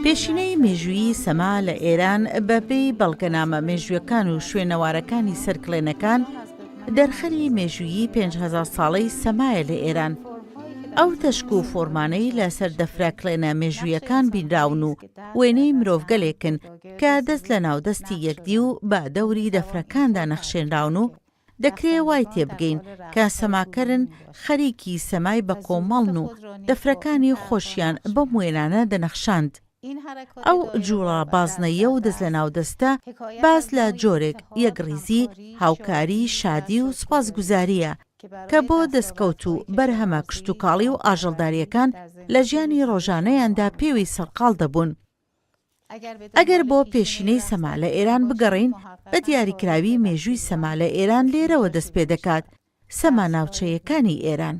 پێشینەی مێژوویی سەما لە ئێران بە پێی بەڵگەنامە مێژوویەکان و شوێنەوارەکانی سەر کلێنەکان، دەرخەری مێژوویی 5000 ساڵەی سەمایە لە ئێران. ئەو تەشک و فۆرمانەی لە سەر دەفرە کلێنە مێژوویەکان بینراون و وێنەی مرۆڤگەلێکن کە دەست لە ناو دەستی یەکدی و بە دەوری دەفرەکاندا نەخشێنراون و دەکرێ وای تێبگەین کە سەماکەرن خەریکی سەمای بە کۆمەڵن و دەفرەکانی خۆشیان بەم وێنانە دەنەخشاند. ئەو جووڵە بازنەییە و دەست لەناو دەستە باس لە جۆرێک یەکڕیزی، هاوکاری، شادی و سوپاسگوزارییە کە بۆ دەستکەوت و بەرهەمە کشتوکاڵی و ئاژەڵدارییەکان لە ژیانی ڕۆژانەیاندا پێوەی سەرقاڵ دەبوون. ئەگەر بۆ پێشینەی سەما لە ئێران بگەڕێین، بە دیاریکراوی مێژووی سەما لە ئێران لێرەوە دەست پێ دەکات، سەما ناوچەیەکانی ئێران.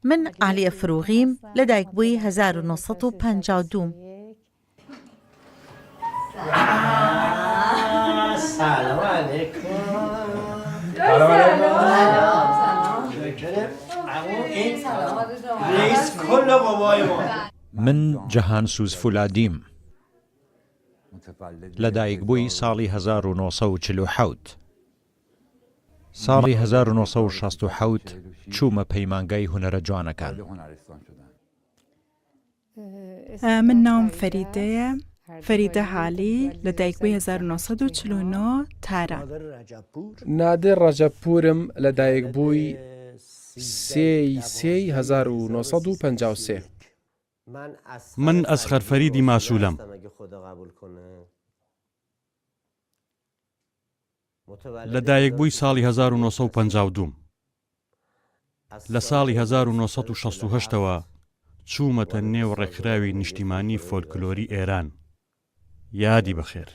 من عالیە فروغیم، لەدایکبووی 1952 م. من جەهانسوز فولادیم، لەدایکبووی ساڵی 1947. ساڵی 1967 چوومە پەیمانگای هونەرە جوانەکان. من ناوم فەریدەیە، فەریدە هالی، لەدایکبووی 1949، تاران. نادر ڕەجەبپوورم، لەدایکبووی سێ ی سێی 1953. من ئەسغەر فەریدی ماسوولەم. لەدایکبووی ساڵی 1952 م. لە ساڵی 1968 ەوە چوومەتە نێو ڕێکخراوی نیشتیمانی فۆلکلۆری ئێران. یادی بەخێر.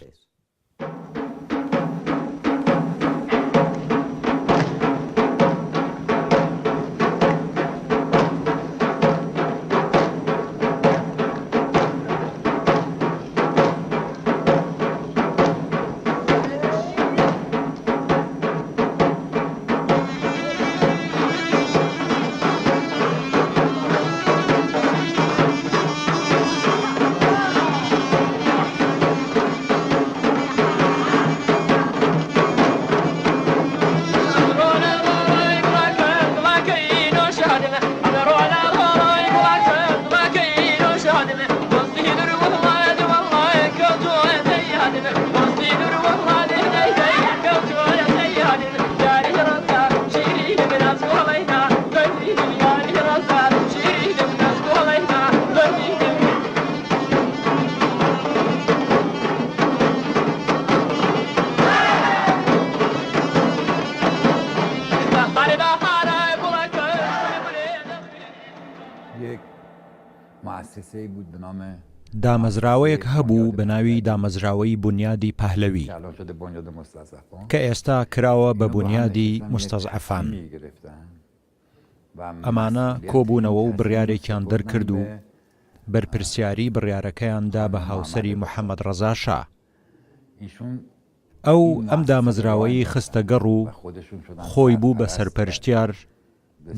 دامەزراوەیەک هەبوو بە ناوی دامەزراوەی بونیادی پەهلەوی کە ئێستا کراوە بە بونیادی موستەزعەفان. ئەمانە کۆبوونەوە و بڕیارێکیان دەرکرد و بەرپرسیاری بڕیارەکەیان دا بە هاوسەری محەمەد ڕەزا شا. ئەو ئەم دامەزراوەیی خستە گەڕ و خۆی بوو بە سەرپەرشتیار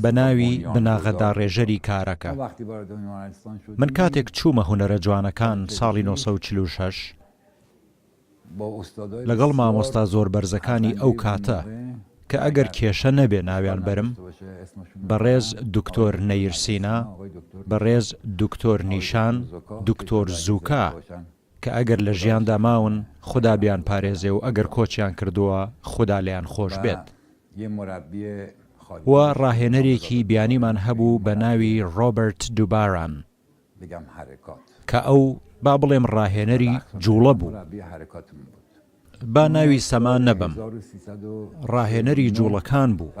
بە ناوی بناغەداڕێژەری کارەکە. من کاتێک چوومە هونەرە جوانەکان ساڵی 946، لەگەڵ مامۆستا زۆر بەرزەکانی ئەو کاتە کە ئەگەر کێشە نەبێ ناویان بەرم، بەڕێز دوکتۆر نەیر سینا، بەڕێز دوکتۆر نیشان، دوکتۆر زوکا کە ئەگەر لە ژیاندا ماون خودا بیانپارێزێ و ئەگەر کۆچیان کردووە خودا لێیان خۆش بێت. و ڕاهێنەرێکی بیانیمان هەبوو بە ناوی ڕۆبەرت دوباران کە ئەو با بڵێم ڕاهێنەری جووڵە بوو. با ناوی سەما نەبەم، ڕاهێنەری جووڵەکان بوو.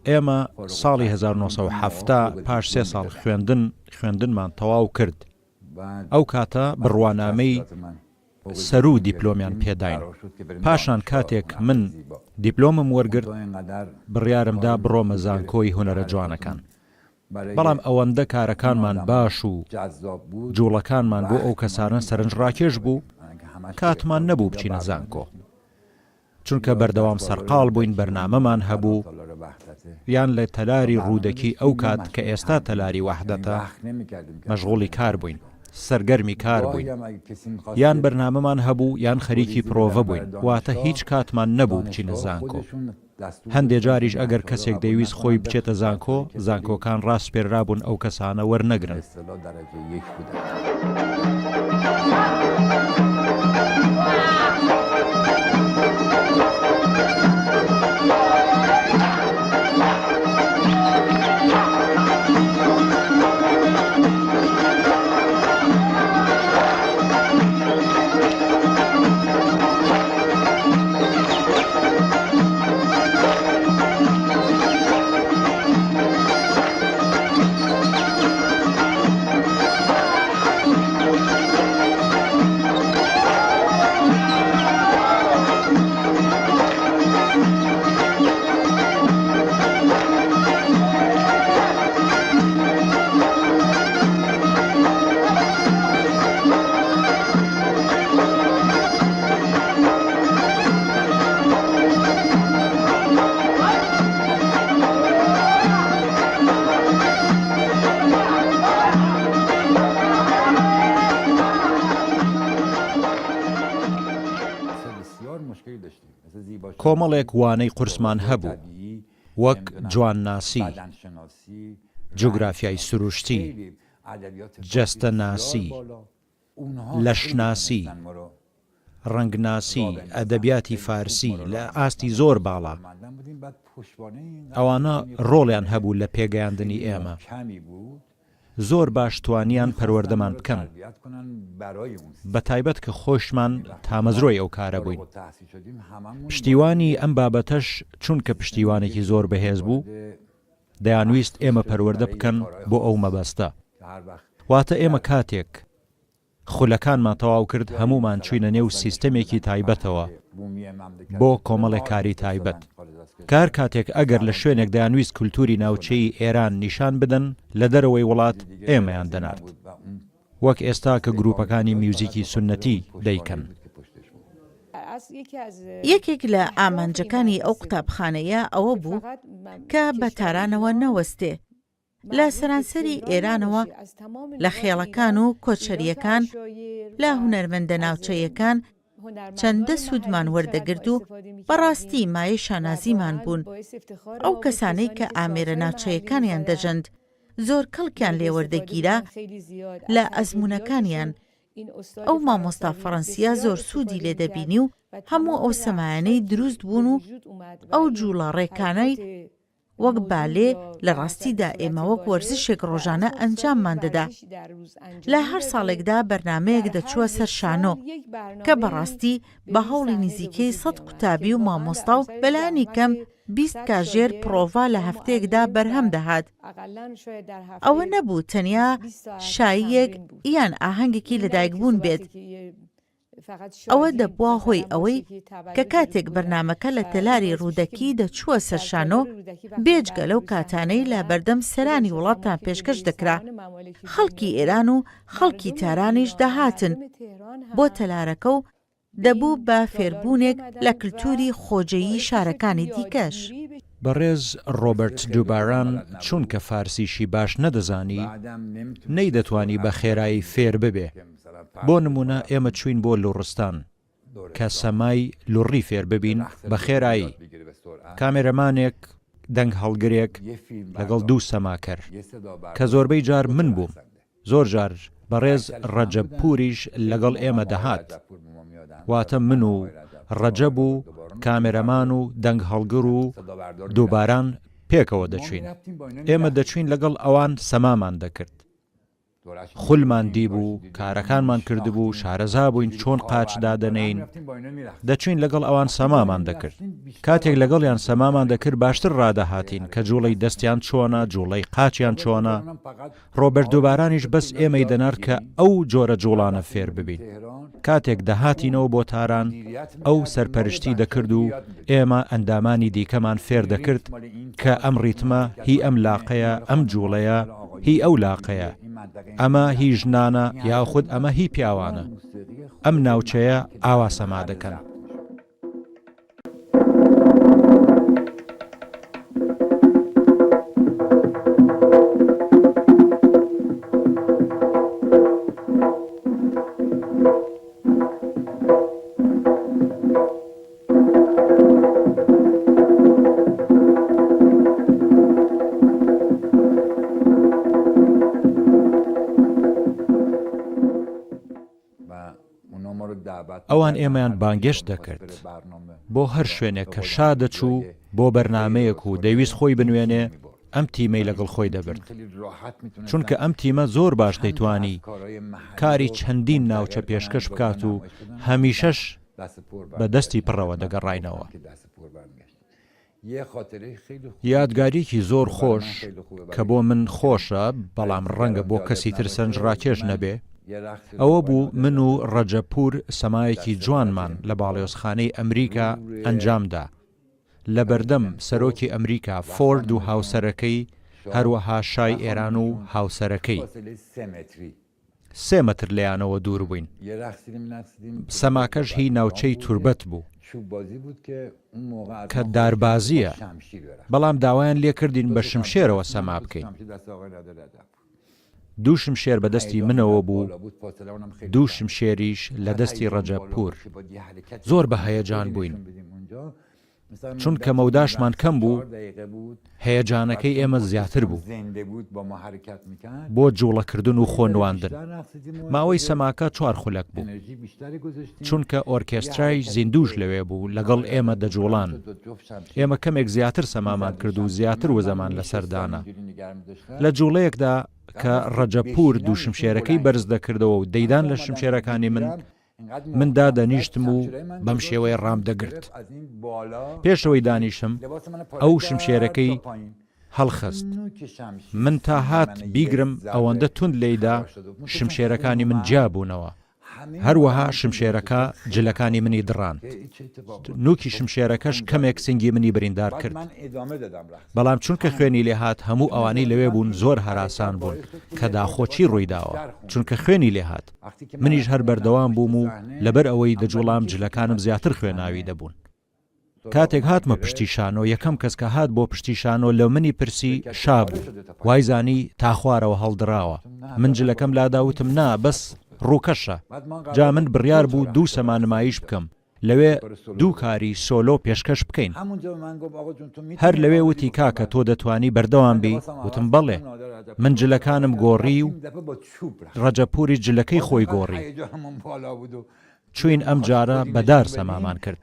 ئێمە ساڵی 1970 پاش سێ ساڵ خوێندن خوێندنمان تەواو کرد. ئەو کاتە بڕوانامەی سەروو دیپلۆمیان پێداین. پاشان کاتێک من دیپلۆمم وەرگرت، بڕیارم دا بڕۆمە زانکۆی هونەرە جوانەکان. بەڵام ئەوەندە کارەکانمان باش و جووڵەکانمان بۆ ئەو کەسانە سەرنجڕاکێش بوو، کاتمان نەبوو بچینە زانکۆ. چونکە بەردەوام سەرقاڵ بووین بەرنامەمان هەبوو یان لە تەلاری ڕوودەکی ئەو کات کە ئێستا تەلاری وەحدەتە مەشغوڵی کار بووین سەرگەرمی کار بووین یان بەرنامەمان هەبوو یان خەریکی پرۆڤە بووین واتە هیچ کاتمان نەبوو بچینە زانکۆ. هەندێ جاریش ئەگەر کەسێک دەیویست خۆی بچێتە زانکۆ، زانکۆکان ڕاسپێررابوون ئەو کەسانە وەرنەگرن. کۆمەڵێک وانەی قورسمان هەبوو وەک جوانناسی، جوگرافیای سروشتی، جەستەناسی، لەشناسی، ڕەنگناسی، ئەدەبیاتی فارسی لە ئاستی زۆر باڵا. ئەوانە ڕۆڵیان هەبوو لە پێگەیاندنی ئێمە. زۆر باش توانیان پەروەردەمان بکەن، بەتایبەت کە خۆیشمان تامەزرۆی ئەو کارە بووین. پشتیوانی ئەم بابەتەش چونکە پشتیوانێکی زۆر بەهێز بوو، دەیانویست ئێمە پەروەردە بکەن بۆ ئەو مەبەستە. واتە ئێمە کاتێک خولەکانمان تەواو کرد هەموومان چووینە نێو سیستەمێکی تایبەتەوە بۆ کۆمەڵێک کاری تایبەت. کە هەر کاتێک ئەگەر لە شوێنێک دەیانویست کولتووری ناوچەیی ئێران نیشان بدەن لە دەرەوەی وڵات ئێمەیان دەنارد. وەک ئێستا کە گرووپەکانی میوزیکی سوننەتی دەیکەن. یەکێک لە ئامانجەکانی ئەو قوتابخانەیە ئەوە بوو کە بە تارانەوە نەوەستێ، لە سەرانسەری ئێرانەوە لە خێڵەکان و کۆچەرییەکان، لە هونەرمەندە ناوچەیەکان چەندە سوودمان وەردەگرت و بەڕاستی مایەی شانازیمان بوون ئەو کەسانەی کە ئامێرە ناوچەیەکانیان دەژەند زۆر کەڵکیان لێوەردەگیرا لە ئەزموونەکانیان، ئەو مامۆستا فەڕەنسییە زۆر سوودی لێ دەبینی و هەموو ئەو سەمایانەی دروست بوون و ئەو جووڵە ڕێکانەی وەک بالێ لە ڕاستیدا ئێمە وەک وەرزشێک ڕۆژانە ئەنجاممان دەدا. لە هەر ساڵێکدا بەرنامەیەک دەچووە سەر شانۆ کە بەڕاستی بە هەوڵی نزیکەی سەد قوتابی و مامۆستا و بەلانی کەم 20 کاژێر پڕۆڤا لە هەفتەیەکدا بەرهەم دەهات. ئەوە نەبوو تەنیا شاییەک یان ئاهەنگێکی لەدایکبوون بێت، ئەوە دەبووە هۆی ئەوەی کە کاتێک بەرنامەکە لە تەلاری ڕوودەکی دەچووە سەر شانۆ، بێجگە لەو کاتانەی لە بەردەم سەرانی وڵاتان پێشکەش دەکرا، خەڵکی ئێران و خەڵکی تارانیش دەهاتن بۆ تەلارەکە و دەبوو بە فێربوونێک لە کلتوری خۆجێیی شارەکانی دیکەش. بەڕێز ڕۆبەرت دوباران چونکە فارسیشی باش نەدەزانی، نەیدەتوانی بە خێرایی فێر ببێ. بۆ نموونە ئێمە چووین بۆ لوڕستان کە سەمای لوڕی فێر ببین بە خێرایی. کامێرەمانێک، دەنگهەڵگرێک لەگەڵ دوو سەماکەر، کە زۆربەی جار من بووم، زۆر جار بەڕێز ڕەجەب پووریش لەگەڵ ئێمە دەهات. واتە من و ڕەجەب و کامێرەمان و دەنگهەڵگر و دووباران پێکەوە دەچووین. ئێمە دەچووین لەگەڵ ئەوان سەمامان دەکرد. خولمان دیبوو، کارەکانمان کردبوو، شارەزا بووین چۆن قاچ دادەنێین، دەچووین لەگەڵ ئەوان سەمامان دەکرد. کاتێک لەگەڵیان سەمامان دەکرد باشتر ڕادەهاتین کە جووڵەی دەستیان چۆنە، جووڵەی قاچیان چۆنە. ڕۆبەرت دوبارانیش بەس ئێمەی دەنارد کە ئەو جۆرە جووڵانە فێر ببین. کاتێک دەهاتینەوە بۆ تاران، ئەو سەرپەرشتی دەکرد و ئێمە ئەندامانی دیکەمان فێر دەکرد کە ئەم ڕیتمە هی ئەم لاقەیە، ئەم جووڵەیە هی ئەو لاقەیە، ئەمە هی ژنانە یاخود ئەمە هی پیاوانە، ئەم ناوچەیە ئاوا سەما دەکەن. ئەوان ئێمەیان بانگێشت دەکرد بۆ هەر شوێنێک کە شا دەچوو بۆ بەرنامەیەک و دەیویست خۆی بنوێنێ ئەم تیمەی لەگەڵ خۆی دەبرد چونکە ئەم تیمە زۆر باش دەیتوانی کاری چەندین ناوچە پێشکەش بکات و هەمیشەش بە دەستی پڕەوە دەگەڕاینەوە. یادگاریەکی زۆر خۆش کە بۆ من خۆشە بەڵام ڕەنگە بۆ کەسی تر سەرنجڕاکێش نەبێ ئەوە بوو من و ڕەجەبپوور سەمایەکی جوانمان لە باڵیۆزخانەی ئەمریکا ئەنجامدا لە بەردەم سەرۆکی ئەمریکا فۆرد و هاوسەرەکەی هەروەها شای ئێران و هاوسەرەکەی. سێ مەتر لێیانەوە دوور بووین. سەماکەش هی ناوچەی توربەت بوو کە داربازییە، بەڵام داوایان لێکردین بە شمشێرەوە سەما بکەین. دوو شمشێر بە دەستی منەوە بوو، دوو شمشێریش لە دەستی ڕەجەب پوور. زۆر بە هەیەجان بووین. چونکە مەوداشمان کەم بوو، هەیەجانەکەی ئێمە زیاتر بوو بۆ جوڵەکردن و خۆ نواندن. ماوەی سەماکە چوار خولەک بوو، چونکە ئۆرکێسترای زیندووش لەوێ بوو لەگەڵ ئێمە دەجوڵان. ئێمە کەمێک زیاتر سەمامان کرد و زیاتر وزەمان لەسەر دانا. لە جوڵەیەکدا کە ڕەجەبپوور دوو شمشێرەکەی بەرز دەکردەوە و دەیدان لە شمشێرەکانی من، من دادەنیشتم و بەم شێوەیە ڕامدەگرت. پێشەوەی دانیشم، ئەو شمشێرەکەی هەڵخست. من تا هات بیگرم ئەوەندە توند لێیدا شمشێرەکانی من جیا بوونەوە. هەروەها شمشێرەکە جلەکانی منی دڕاند. نووکی شمشێرەکەش کەمێک سنگی منی بریندار کرد. بەڵام چونکە خوێنی لێهات هەموو ئەوانەی لەوێ بوون زۆر هەراسان بوون کە داخۆ چی ڕوویداوە چونکە خوێنی لێهات. منیش هەر بەردەوام بووم و لەبەر ئەوەی دەجوڵام جلەکانم زیاتر خوێناوی دەبوون. کاتێک هاتمە پشتی شانۆ یەکەم کەس کە هات بۆ پشتی شانۆ لە منی پرسی شا بوو وای زانی تا خوارەوە هەڵدراوە من جلەکەم لادا وتم نا بەس ڕووکەشە جا من بڕیار بوو دوو سەما نمایش بکەم لەوێ دوو کاری سۆلۆ پێشکەش بکەین. هەر لەوێ وتی کاکە تۆ دەتوانی بەردەوام بی؟ وتم بەڵێ. من جلەکانم گۆڕی و ڕەجەبپووریش جلەکەی خۆی گۆڕی. چووین ئەم جارە بە دار سەمامان کرد.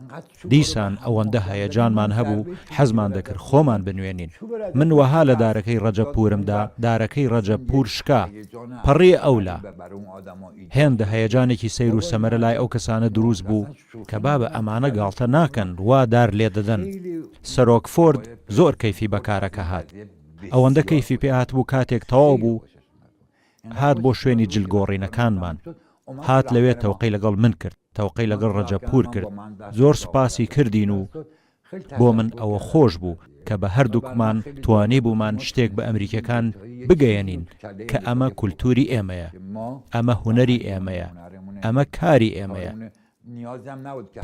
دیسان ئەوەندە هەیەجانمان هەبوو حەزمان دەکرد خۆمان بنوێنین. من وەها لە دارەکەی ڕەجەبپوورم دا، دارەکەی ڕەجەبپوور شکا، پەڕییە ئەولا. هێندە هەیەجانێکی سەیر و سەمەرە لای ئەو کەسانە دروست بوو کە بابە ئەمانە گاڵتە ناکەن وا دار لێدەدەن. سەرۆک فۆرد زۆر کەیفی بە کارەکە هات. ئەوەندە کەیفی پێ هاتبوو کاتێک تەواو بوو هات بۆ شوێنی جل گۆڕینەکانمان. هات لەوێ تەوقەی لەگەڵ من کرد، تەوقەی لەگەڵ ڕەجەبپوور کرد. زۆر سوپاسی کردین و بۆ من ئەوە خۆش بوو کە بە هەردووکمان توانیبوومان شتێک بە ئەمریکیەکان بگەیەنین کە ئەمە کولتووری ئێمەیە، ئەمە هونەری ئێمەیە، ئەمە کاری ئێمەیە.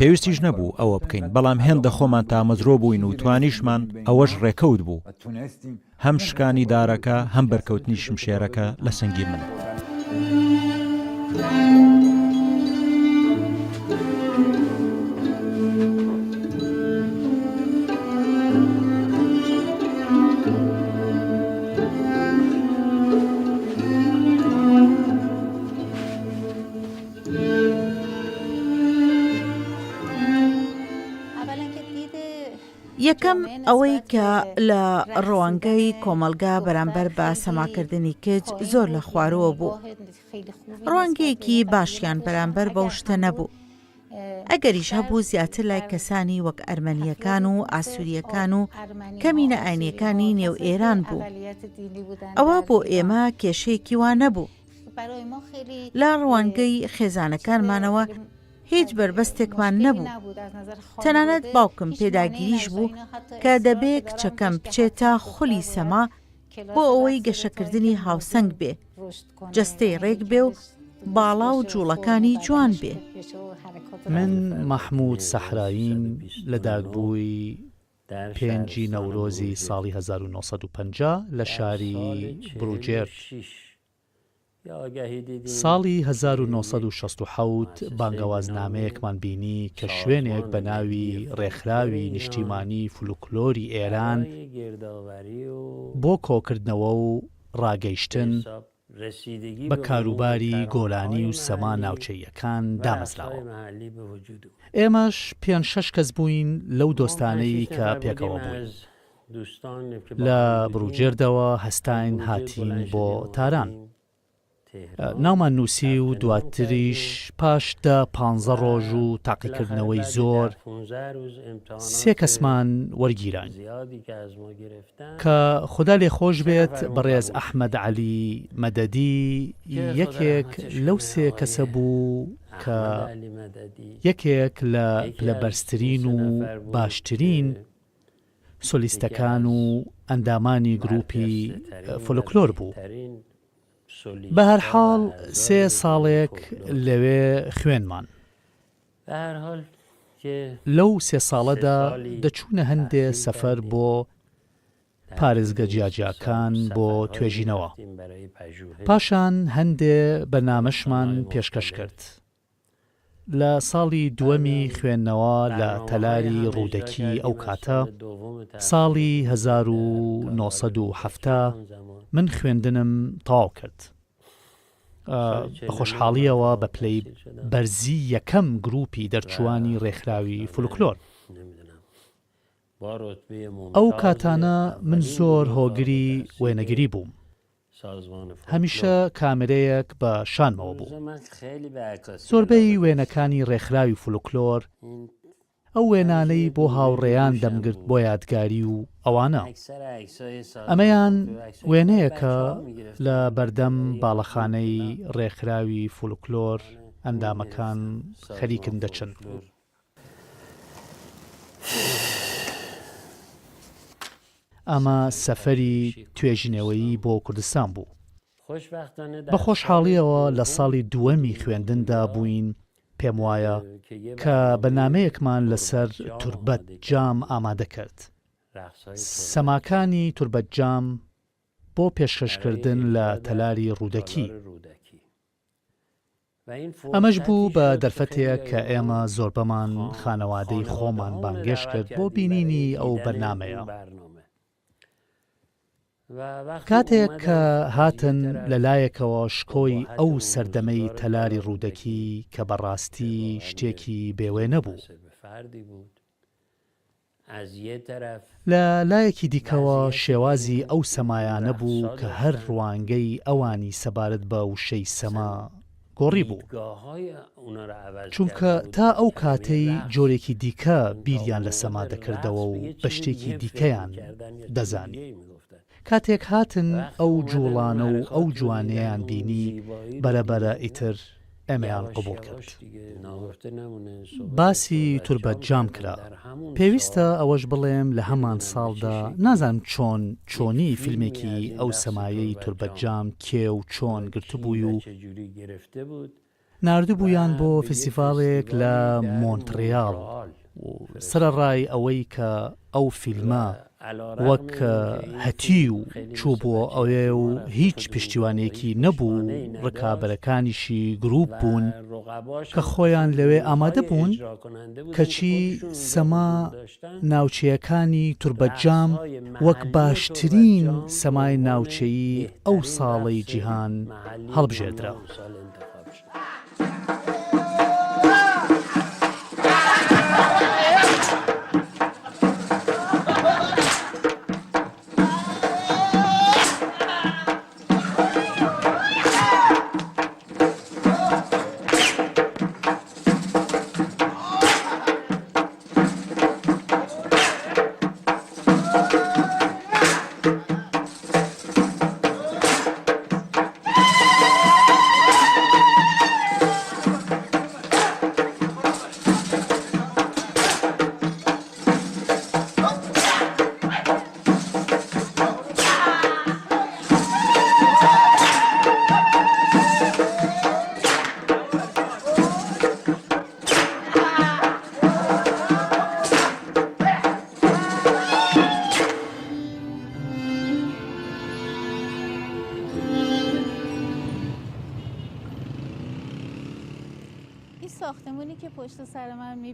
پێویستیش نەبوو ئەوە بکەین، بەڵام هێندە خۆمان تامەزرۆ بووین و توانیشمان، ئەوەش ڕێکەوت بوو. هەم شکانی دارەکە هەم بەرکەوتنی شمشێرەکە لە سنگی من. یەکەم ئەوەی کە لە ڕوانگەی کۆمەڵگا بەرامبەر بە سەماکردنی کچ زۆر لە خوارووە بوو. ڕوانگەیەکی باشیان بەرامبەر بەو شتە نەبوو. ئەگەریش هەبوو زیاتر لای کەسانی وەک ئەرمەنییەکان و ئاسوورییەکان و کەمینە ئاینییەکانی نێو ئێران بوو. ئەوە بۆ ئێمە کێشەیەکی وا نەبوو. لە ڕوانگەی خێزانەکانمانەوە هیچ بەربەستێکمان نەبوو، تەنانەت باوکم پێداگیریش بوو کە دەبێ کچەکەم بچێتە خولی سەما بۆ ئەوەی گەشەکردنی هاوسەنگ بێ، جەستەی ڕێک بێ و باڵا و جووڵەکانی جوان بێ. من مەحموود سەحراییم، لەداکبووی پێنجی نەورۆزی ساڵی 1950 لە شاری بروجێرد. ساڵی 1967 بانگەوازنامەیەکمان بینی کە شوێنێک بە ناوی ڕێکخراوی نیشتیمانی فولکلۆری ئێران بۆ کۆکردنەوە و ڕاگەیشتن. بە کاروباری گۆرانی و سەما ناوچەییەکان دامەزراوە. ئێمەش پێنج شەش کەس بووین لەو دۆستانەی کە پێکەوە بووین. لە بروجێردەوە هەستاین هاتین بۆ تاران. ناومان نووسی و دواتریش پاش دە پانزە ڕۆژ و تاقیکردنەوەی زۆر سێ کەسمان وەرگیراین. کە خودا لێخۆش بێت بەڕێز ئەحمەد عەلی مەدەدی یەکێک لەو سێ کەسە بوو کە یەکێک لە پلە بەرزترین و باشترین سۆلیستەکان و ئەندامانی گرووپی فۆلکلۆر بوو. بەهەرحاڵ سێ ساڵێک لەوێ خوێنمان. لەو سێ ساڵەدا دەچوونە هەندێ سەفەر بۆ پارێزگە جیاجیاکان بۆ توێژینەوە. پاشان هەندێ بەرنامەشمان پێشکەش کرد. لە ساڵی دووەمی خوێندنەوە لە تەلاری ڕوودەکی ئەو کاتە، ساڵی 1970، من خوێندنم تەواو کرد. بە خۆشحاڵییەوە بە پلەی بەرزی یەکەم گرووپی دەرچووانی ڕێکخراوی فولکلۆر. ئەو کاتانە من زۆر هۆگری وێنەگری بووم. هەمیشە کامێرەیەک بە شانمەوە بوو. زۆربەی وێنەکانی ڕێکخراوی فولکلۆر، ئەو وێنانەی بۆ هاوڕێیان دەمگرت بۆ یادگاری و ئەوانە. ئەمەیان وێنەیەکە لە بەردەم باڵەخانەی ڕێکخراوی فولکلۆر ئەندامەکان خەریکن دەچن. ئەمە سەفەری توێژینەوەیی بۆ کوردستان بوو. بە خۆشحاڵییەوە لە ساڵی دووەمی خوێندندا بووین پێم وایە کە بەرنامەیەکمان لەسەر توربەت جام ئامادە کرد. سەماکانی توربەت جام بۆ پێشکەشکردن لە تەلاری ڕوودەکی. ئەمەش بوو بە دەرفەتێک کە ئێمە زۆربەمان خانەوادەی خۆمان بانگێشت کرد بۆ بینینی ئەو بەرنامەیە. کاتێک کە هاتن لە لایەکەوە شکۆی ئەو سەردەمەی تەلاری ڕوودەکی کە بە ڕاستی شتێکی بێ وێنە بوو. لە لایەکی دیکەوە شێوازی ئەو سەمایانە بوو کە هەر ڕوانگەی ئەوانی سەبارەت بە وشەی سەما گۆڕیبوو. چونکە تا ئەو کاتەی جۆرێکی دیکە بیریان لە سەما دەکردەوە و بە شتێکی دیکەیان دەزانی. کاتێک هاتن ئەو جووڵانە و ئەو جوانییەیان بینی، بەرەبەرە ئیتر ئێمەیان قبووڵ کرد. باسی توربەت جام کرا. پێویستە ئەوەش بڵێم لە هەمان ساڵدا، نازانم چۆن چۆنی فیلمێکی ئەو سەمایەی توربەت جام کێ و چۆن گرتبووی و ناردبوویان بۆ فیستیڤاڵێک لە مۆنتڕیاڵ و سەرەڕای ئەوەی کە ئەو فیلمە وەک هەتیو چووبووە ئەوێ و هیچ پشتیوانێکی نەبوو و ڕکابەرەکانیشی گرووپ بوون کە خۆیان لەوێ ئامادە بوون، کەچی سەما ناوچەیەکانی توربەتجام وەک باشترین سەمای ناوچەیی ئەو ساڵەی جیهان هەڵبژێردرا.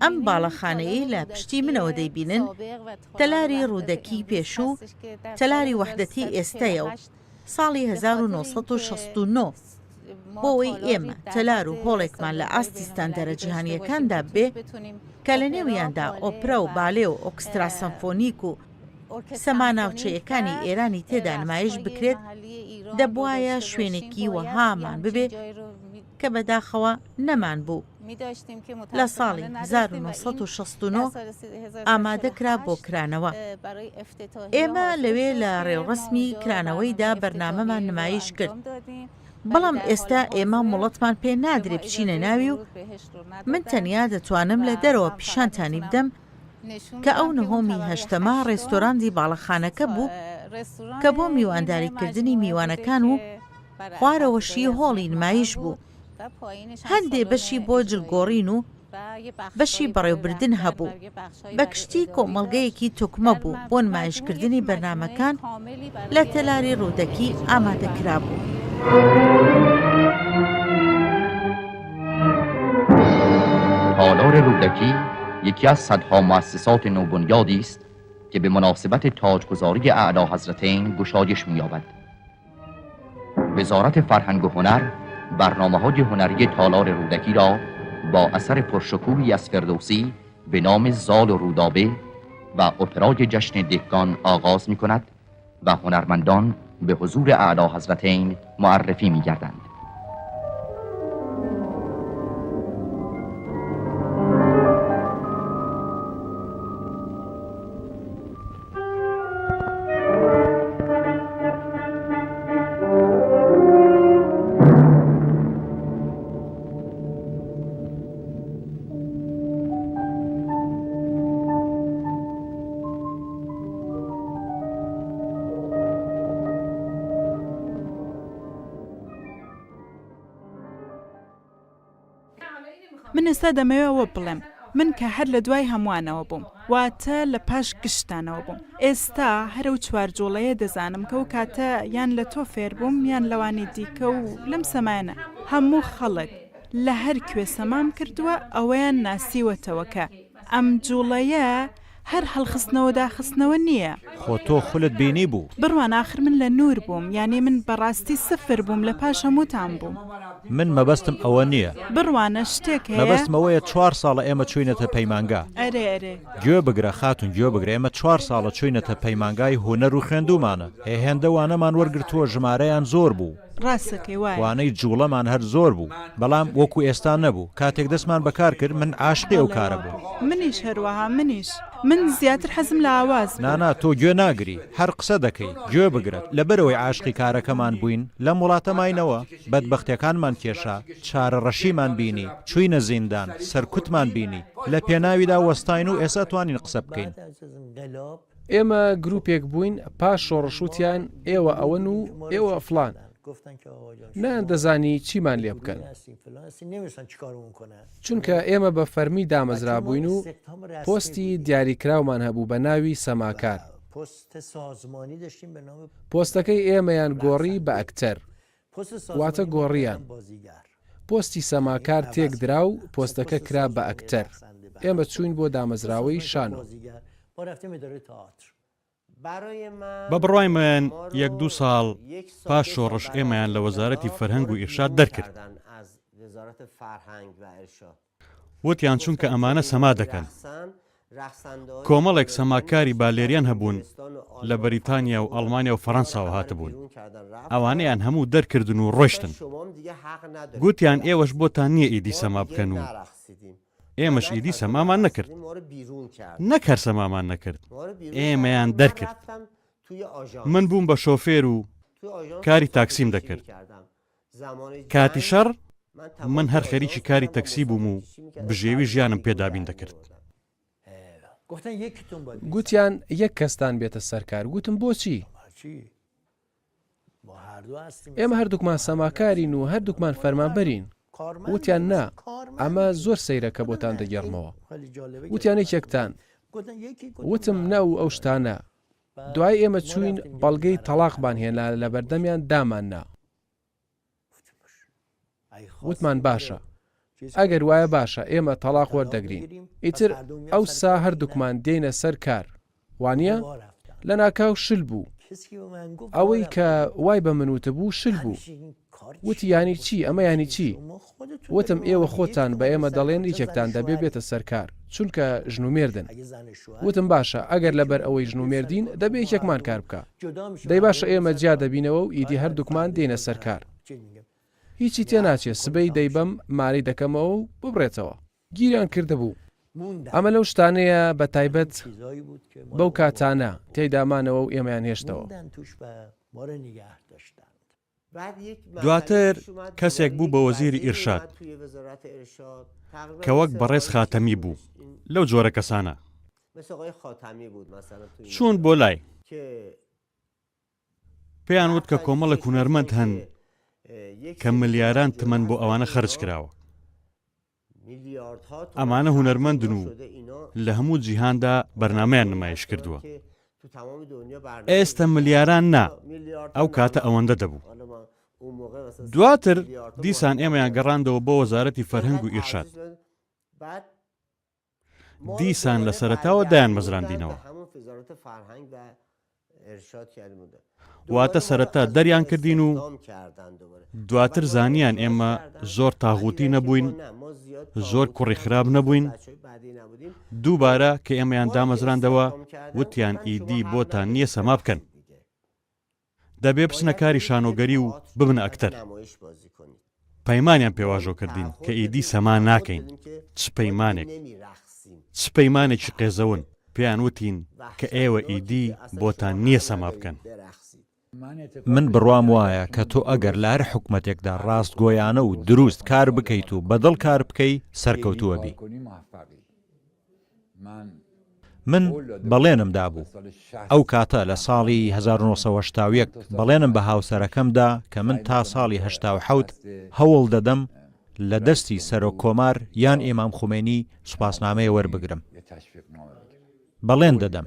ئەم باڵەخانەیەی لە پشتی منەوە دەیبینن تەلاری ڕوودەکی پێشوو، تەلاری وەحدەتی ئێستەیە و. ساڵی 1969 بۆ ئەوەی ئێمە تەلار و هۆڵێکمان لە ئاستی ستاندەرە جیهانییەکاندا بێ کە لە نێویاندا ئۆپرا و بالێ و ئۆکسترا سەمفۆنیک و سەما ناوچەیەکانی ئێرانی تێدا نمایش بکرێت، دەبوایە شوێنێکی وەهامان ببێ کە بەداخەوە نەمانبوو. لە ساڵی 1969 ئامادە کرا بۆ کرانەوە. ئێمە لەوێ لە ڕێوڕەسمی کرانەوەیدا بەرنامەمان نمایش کرد. بەڵام ئێستا ئێمە موڵەتمان پێ نادرێ بچینە ناوی و من تەنیا دەتوانم لە دەرەوە پیشانتانی بدەم کە ئەو نهۆمی هەشتەمە ڕێستۆراندی باڵەخانەکە بوو کە بۆ میوانداریکردنی میوانەکان و خوارەوەشی هۆڵی نمایش بوو. هەندێ بەشی بۆ جلگۆڕین و بەشی بەڕێوبردن هەبوو. بە گشتی کۆمەڵگەیەکی تۆکمە بوو بۆ نمایشکردنی بەرنامەکان لە تەلاری ڕوودەکی ئامادە کرابوو. تالار رودکی یکی از صدها مؤسسات نوبنیادی است که به مناسبت تاجگذاری اعلی حضرتین گشایش می‌یابد. وزارت فرهنگ و هنر برنامه های هنری تالار رودکی را با اثر پرشکوهی از فردوسی به نام زال و رودابه و اپرای جشن دهقان آغاز می کند و هنرمندان به حضور اعلی حضرتین معرفی می گردند. من ئێستا دەمەوێ ئەوە بڵێم، من کە هەر لە دوای هەمووانەوە بووم، واتە لە پاش گشتتانەوە بووم، ئێستا هەر ئەو چوارجوڵەیە دەزانم کە ئەو کاتە یان لە تۆ فێر بووم یان لەوانی دیکە و لەم سەمایانە هەموو خەڵک لە هەر کوێ سەمام کردووە ئەوەیان ناسیوەتەوە کە ئەم جوڵەیە هەر هەڵخستنەوە داخستنەوە نییە. خۆ تۆ خولت بینیبوو. بڕوانە ئاخر من لە نوور بووم یانی من بەڕاستی سفر بووم لە پاش هەمووتان بووم. من مەبەستم ئەوە نییە. بڕوانە شتێک هەیە. مەبەستم ئەوەیە چوار ساڵە ئێمە چووینەتە پەیمانگا. ئەرێ ئەرێ. گوێ بگرە خاتوون گوێ بگرە ئێمە چوار ساڵە چووینەتە پەیمانگای هونەر و خوێندوومانە. ئێ هێندە وانەمان وەرگرتووە ژمارەیان زۆر بوو. ڕاستەکەی وایە. وانەی جوڵەمان هەر زۆر بوو بەڵام وەکو ئێستا نەبوو کاتێک دەستمان بە کار کرد من عاشقی ئەو بەڵێ کارە وا بووم. بوو منیش هەروەها منیش من زیاتر حەزم لە ئاواز بوو. نانا تۆ گوێ ناگری هەر قسە دەکەی گوێ بگرە لەبەرئەوەی عاشقی کارەکەمان بووین لەم وڵاتە ماینەوە بەدبەختیەکانمان کێشا چارە ڕەشیمان بینی چووینە زیندان سەرکوتمان بینی لە پێناویدا وەستاین و ئێستا توانین قسە بکەین. ئێمە گروپێک بووین پاش شۆڕش وتیان ئێوە ئەوەن و ئێوە فڵان، نەیاندەزانی چیمان لێ بکەن، چونکە ئێمە بە فەرمی دامەزرابووین و پۆستی دیاریکراومان هەبوو بە ناوی سەماکار، پۆستەکەی ئێمەیان گۆڕی بە ئەکتەر، واتە گۆڕیان. پۆستی سەماکار تێکدرا و پۆستەکە کرا بە ئەکتەر. ئێمە چووین بۆ دامەزراوەی شانۆ. بە بڕوای من یەک دوو ساڵ پاش شۆڕش ئێمەیان لە وەزارەتی فەرهەنگ و ئیرشاد دەرکرد. وتیان چونکە ئەمانە سەما دەکەن. کۆمەڵێک سەماکاری بالێریان هەبوون لە بەریتانیا و ئەڵمانیا و فەرەنساوە هاتبوون. ئەوانەیان هەموو دەرکردن و ڕۆیشتن. گوتیان ئێوەش بۆتان نییە ئیدی سەما بکەن و ئێمەش ئیدی سەمامان نەکرد. نەک هەر سەمامان نەکرد، ئێمەیان دەرکرد. من بووم بە شۆفێر و کاری تاکسیم دەکرد. کاتی شەڕ من هەر خەریکی کاری تەکسی بووم و بژێوی ژیانم پێ دابین دەکرد. گوتیان یەک کەستان بێتە سەر کار، گوتم بۆچی؟ ئێمە هەردووکمان سەماکارین و هەردووکمان فەرمانبەرین. وتیان نا، ئەمە زۆر سەیرە کە بۆتان دەگێڕمەوە. وتیان یەکێکتان. وتم نا و ئەو شتانە. دوای ئێمە چووین بەڵگەی تەڵاقمان هێنا لەبەردەمیان داماننا. وتمان باشە ئەگەر وایە باشە ئێمە تەڵاق وەردەگرین ئیتر ئەوسا هەردووکمان دێینە سەر کار وانییە؟ لەناکاو شل بوو. ئەوەی کە وای بە من وتبوو شل بوو. وتی یانی چی، ئەمە یانی چی؟ وتم ئێوە خۆتان بە ئێمە دەڵێن یەکێکتان دەبێ بێتە سەر کار، چونکە ژن و مێردن. وتم باشە ئەگەر لەبەر ئەوەی ژن و مێردین دەبێ یەکێکمان کار بکا. دەی باشە ئێمە جیا دەبینەوە و ئیدی هەردووکمان دێینە سەر کار. هیچی تێناچێ سبەی دەیبەم مارەی دەکەمەوە و ببڕێتەوە. گیریان کردبوو. ئەمە لەو شتانەیە بە تایبەت بەو کاتانە تێیدا مانەوە و ئێمەیان هێشتەوە. دواتر کەسێک بوو بە وەزیری ئیرشاد کە وەک بەڕێز خاتەمی بوو لەو جۆرە کەسانە چوون بۆ لای پێیان وت کە کۆمەڵێک هونەرمەند هەن کە ملیاران تمەن بۆ ئەوانە خەرج کراوە. ئەمانە هونەرمەندن و لە هەموو جیهاندا بەرنامەیان نمایش کردووە. ئێستە ملیاران نا، ئەو کاتە ئەوەندە دەبوو. دواتر دیسان ئێمەیان گەڕاندەوە بۆ وەزارەتی فەرهەنگ و ئیرشاد. دیسان لە سەرەتاوە دایانمەزراندینەوە. واتە سەرەتا دەریان کردین و دواتر زانیان ئێمە زۆر تاغوتی نەبووین، زۆر کوڕی خراپ نەبووین، دووبارە کە ئێمەیان دامەزراندەوە وتیان ئیدی بۆتان نییە سەما بکەن. دەبێ بچنە کاری شانۆگەری و ببنە ئەکتەر. پەیمانیان پێ واژۆ کردین کە ئیدی سەما ناکەین. چ پەیمانێک! چ پەیمانێکی قێزەون! پێیان وتین کە ئێوە ئیدی بۆتان نییە سەما بکەن. من بڕوام وایە کە تۆ ئەگەر لە هەر حکومەتێکدا ڕاستگۆیانە و دروست کار بکەیت و بە دڵ کار بکەی سەرکەوتوو ئەبی. من بەڵێنم دابوو، ئەو کاتە لە ساڵی 1981 بەڵێنم بە هاوسەرەکەم دا کە من تا ساڵی 87 هەوڵ دەدەم لە دەستی سەرۆک کۆمار یان ئیمام خومەینی سوپاسنامەیە وەربگرم. بەڵێن دەدەم.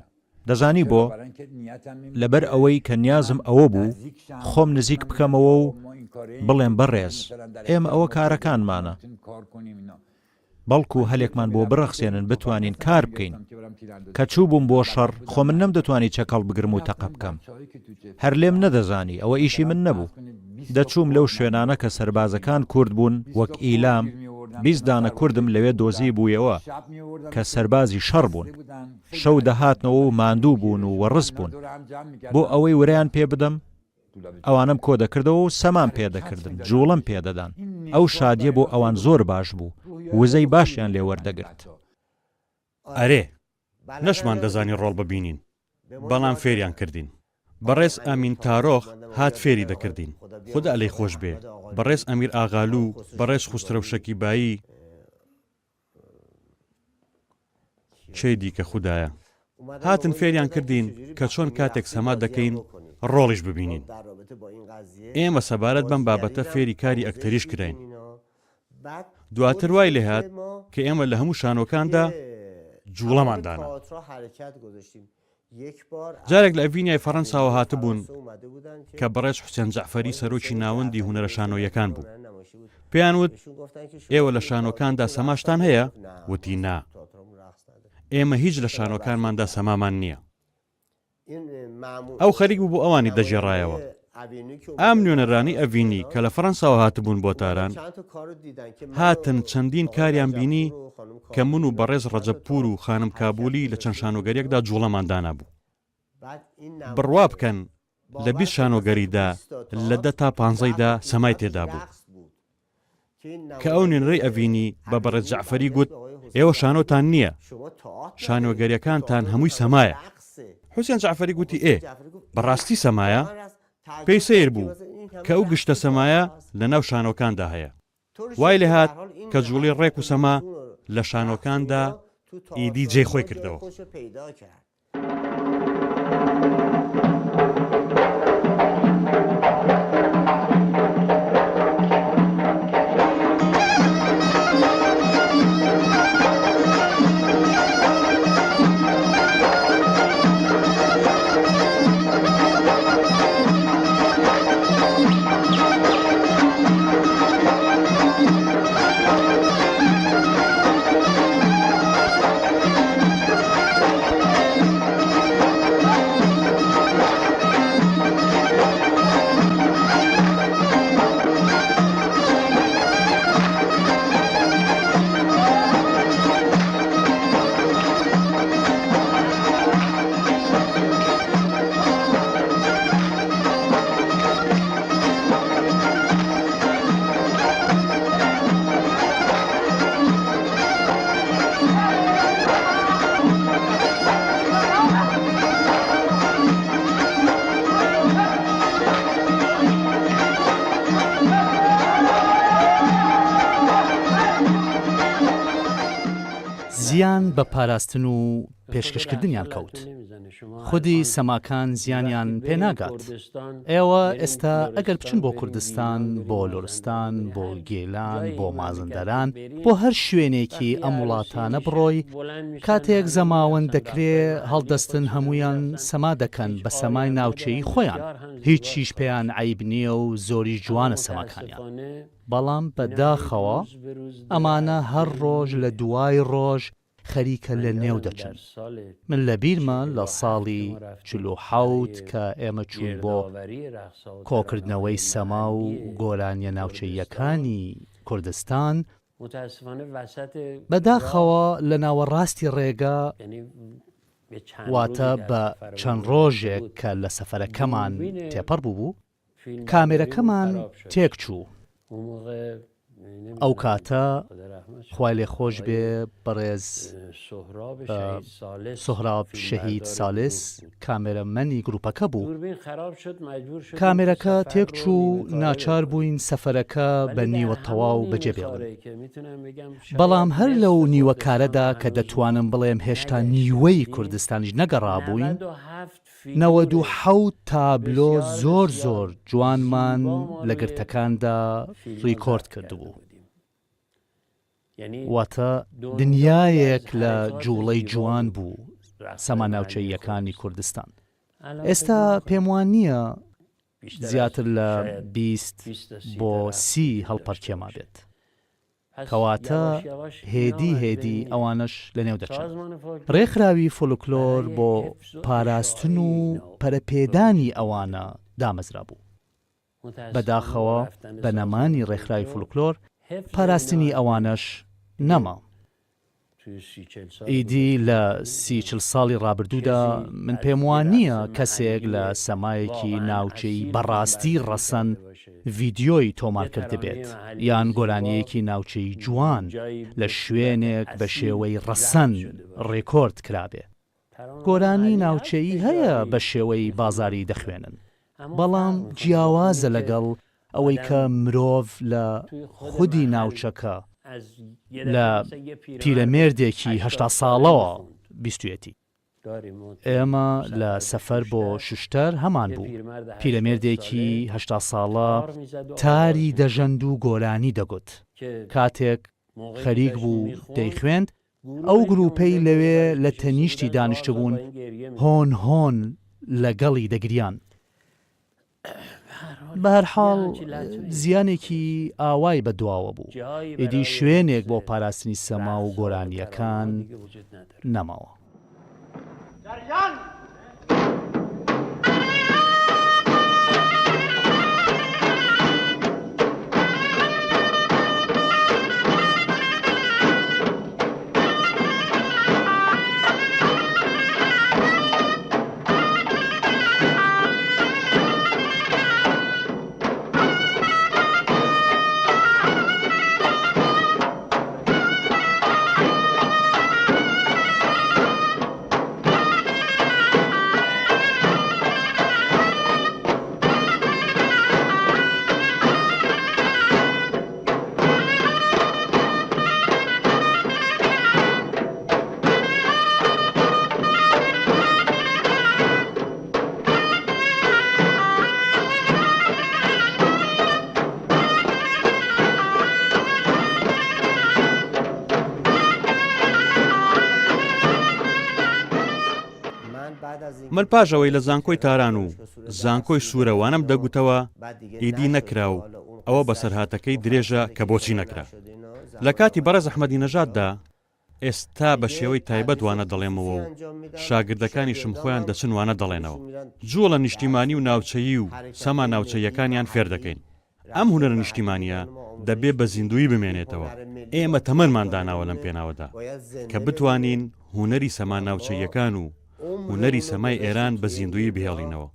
دەزانی بۆ؟ لەبەر ئەوەی کە نیازم ئەوە بوو خۆم نزیک بکەمەوە و بڵێم بەڕێز ئێمە ئەوە کارەکانمانە. بەڵکو هەلێکمان بۆ بڕەخسێنن بتوانین کار بکەین. کە چووبووم بۆ شەڕ، خۆ من نەمدەتوانی چەک هەڵبگرم و تەقە بکەم. هەر لێم نەدەزانی، ئەوە ئیشی من نەبوو. دەچووم لەو شوێنانە کە سەربازەکان کورد بوون، وەک ئیلام، 20 دانە کوردم لەوێ دۆزیبوویەوە کە سەربازی شەڕ بوون. شەو دەهاتنەوە و ماندوو بوون و وەڕس بوون. بۆ ئەوەی ورەیان پێ بدەم، ئەوانەم کۆ دەکردەوە و سەمام پێ دەکردن، جووڵەم پێ دەدان. ئەو شادییە بۆ ئەوان زۆر باش بوو، وزەی باشیان لێ وەردەگرت. ئەرێ، نەشمان دەزانی ڕۆڵ ببینین، بەڵام فێریان کردین. بەڕێز ئەمین تارۆخ هات فێری دەکردین، خودا لێی خۆش بێ، بەڕێز ئەمیر ئاغالوو، بەڕێز خوسرەو شەکیبایی، کێی دیکە خودایە هاتن فێریان کردین کە چۆن کاتێک سەما دەکەین ڕۆڵیش ببینین. ئێمە سەبارەت بەم بابەتە فێری کاری ئەکتەریش کراین. دواتر وای لێهات کە ئێمە لە هەموو شانۆکاندا جووڵەمان دانا. جارێک لە ئەڤینیای فەڕەنساوە هاتبوون کە بەڕێز حوسێن جەعفەری سەرۆکی ناوەندی هونەرە شانۆییەکان بوو. پێیان وت، ئێوە لە شانۆکاندا سەماشتان هەیە؟ وتی، نا. ئێمە هیچ لە شانۆکانماندا سەمامان نییە. ئەو خەریک بوو بۆ ئەوانی دەگێڕایەوە. ئەم نوێنەرانەی ئەڤینی کە لە فەرەنساوە هاتبوون بۆ تاران، هاتن چەندین کاریان بینی کە من و بەڕێز ڕەجەبپوور و خانم کابولی لە چەند شانۆگەرییەکدا جووڵەمان دانابوو. بڕوا بکەن لە 20 شانۆگەریدا لە دە تا پانزەیدا سەمای تێدا بوو. کە ئەو نوێنەرەی ئەڤینی بە بەڕێز جەعفەری گوت، ئێوە شانۆتان نییە، شانۆگەرییەکانتان هەمووی سەمایە. حوسێن جەعفەری گوتی، ئێ، بەڕاستی سەمایە؟ پێی سەیر بوو کە ئەو گشتە سەمایە لەناو شانۆکاندا هەیە. وای لێهات کە جووڵی ڕێک و سەما لە شانۆکاندا ئیدی جێی خۆی کردەوە. زیان بە پاراستن و پێشکەشکردنیان کەوت. خودی سەماکان زیانیان پێ ناگات. ئێوە ئێستا ئەگەر بچن بۆ کوردستان، بۆ لوڕستان، بۆ گیلان، بۆ مازندەران، بۆ هەر شوێنێکی ئەم وڵاتانە بڕۆی، کاتێک زەماوەند دەکرێ هەڵدەستن هەموویان سەما دەکەن بە سەمای ناوچەیی خۆیان، هیچیش پێیان عەیب نییە و زۆریش جوانە سەماکانیان. بەڵام بە داخەوە ئەمانە هەر ڕۆژ لە دوای ڕۆژ خەریکە لە نێو دەچن. من لە بیرمە لە ساڵی 47 کە ئێمە چووین بۆ کۆکردنەوەی سەما و گۆرانیە ناوچەییەکانی کوردستان، بە داخەوە لە ناوەڕاستی ڕێگە واتە بە چەند ڕۆژێک کە لە سەفەرەکەمان تێپەڕ بووبوو، کامێرەکەمان تێکچوو. ئەو کاتە خوای لێ خۆش بێ بەڕێز سۆهراب شەهید سالس کامێرەمەنی گروپەکە بوو. کامێرەکە تێکچوو و ناچار بووین سەفەرەکە بە نیوە تەواو بەجێ بێڵین. بەڵام هەر لەو نیوە کارەدا کە دەتوانم بڵێم هێشتا نیوەی کوردستانیش نەگەڕابووین، 97 تابلۆ زۆر زۆر جوانمان لە گرتەکاندا ڕیکۆرد کردبوو. واتە دنیایەک لە جووڵەی جوان بوو سەما ناوچەییەکانی کوردستان. ئێستا پێم وا نییە زیاتر لە 20 بۆ 30 هەڵپەرکێ مابێت. کەواتە هێدی هێدی ئەوانەش لەنێو دەچن. ڕێکخراوی فۆلکلۆر بۆ پاراستن و پەرەپێدانی ئەوانە دامەزرابوو. بەداخەوە بە نەمانی ڕێکخراوی فۆلکلۆر پاراستنی ئەوانەش نەما. ئیدی لە سی چل ساڵی ڕابردوودا من پێم وا نییە کەسێک لە سەمایەکی ناوچەیی بەڕاستی ڕەسەن ڤیدیۆی تۆمار کردبێت یان گۆرانییەکی ناوچەیی جوان لە شوێنێک بە شێوەی ڕەسەن ڕێکۆرد کرابێ. گۆرانی ناوچەیی هەیە بە شێوەی بازاری دەخوێنن، بەڵام جیاوازە لەگەڵ ئەوەی کە مرۆڤ لە خودی ناوچەکە لە پیرەمێردێکی 80 ساڵەوە بیستویەتی. ئێمە لە سەفەر بۆ شوشتەر هەمان بوو، پیرەمێردێکی 80 ساڵە تاری دەژەند و گۆرانی دەگوت، کاتێک خەریک بوو دەیخوێند ئەو گرووپەی لەوێ لە تەنیشتی دانیشتبوون هۆن هۆن لەگەڵی دەگریان. بەهەرحاڵ زیانێکی ئاوای بە دواوە بوو. ئیدی شوێنێک بۆ پاراستنی سەما و گۆرانییەکان نەماوە. من پاش ئەوەی لە زانکۆی تاران و زانکۆی سوورە وانەم دەگوتەوە ئیدی نەکرا و ئەوە بەسەرهاتەکەی درێژە کە بۆچی نەکرا. لە کاتی بەڕێز ئەحمەدی نەژاددا ئێستا بە شێوەی تایبەت وانە دەڵێمەوە و شاگردەکانیشم خۆیان دەچن وانە دەڵێنەوە. جووڵە نیشتیمانی و ناوچەیی و سەما ناوچەییەکانیان فێر دەکەین. ئەم هونەرە نیشتیمانییە دەبێ بە زیندوویی بمێنێتەوە. ئێمە تەمەنمان داناوە لەم پێناوەدا کە بتوانین هونەری سەما ناوچەییەکان و هونەری سەمای ئێران بە زیندوویی بهێڵینەوە.